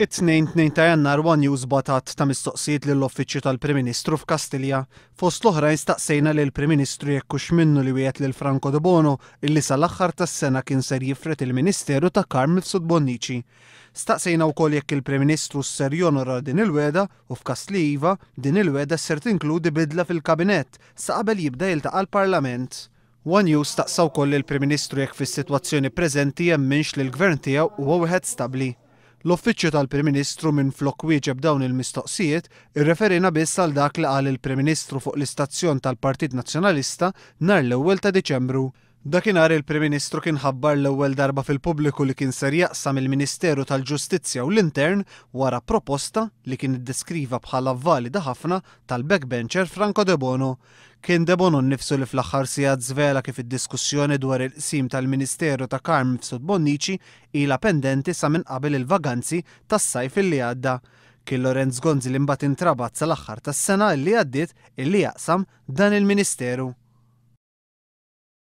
It-Tnejn 2 ta' Jannar one News bagħat għadd ta' mistoqsijiet lill-Uffiċċju tal-Prim Ministru f'Kastilja. Fost l-oħrajn staqsejna lill-Prim Ministru jekk hux minnu li wiegħed lil Franco Debono illi sal-aħħar tas-sena kien ser jifred il-Ministeru ta' Carm Mifsud Bonnici. Staqsejna wkoll jekk il-Prim Ministru ser jonora din il-wegħda u f'każ li iva, din il-wegħda ser tinkludi bidla fil-Kabinett sa qabel jibda jiltaqa' l-Parlament. One News staqsa wkoll lill-Prim Ministru jekk fis-sitwazzjoni preżenti jemminx li l-Gvern tiegħu huwa wieħed stabbli. L-Uffiċċju tal-Prim Ministru minflok wieġeb dawn il-mistoqsijiet, irreferina biss għal dak li qal il-Prim Ministru fuq l-istazzjon tal-Partit Nazzjonalista nhar l-ewwel ta' Diċembru. Dakinhar il-Prim Ministru kien ħabbar l-ewwel darba fil-pubbliku li kien ser jaqsam il-Ministeru tal-Ġustizzja u l-Intern wara proposta, li kien iddeskriva bħala valida ħafna, tal-backbencher Franco Debono. Kien Debono nnifsu li fl-aħħar sigħat żvela kif id-diskussjoni dwar il-qsim tal-Ministeru ta' Carm Mifsud Bonnici ilha pendenti sa minn qabel il-vaganzi tas-sajf illi għadda. Kien Lorenz Gonzi li mbagħad intrabat sal-aħħar tas-sena illi għaddiet illi jaqsam dan il-Ministeru.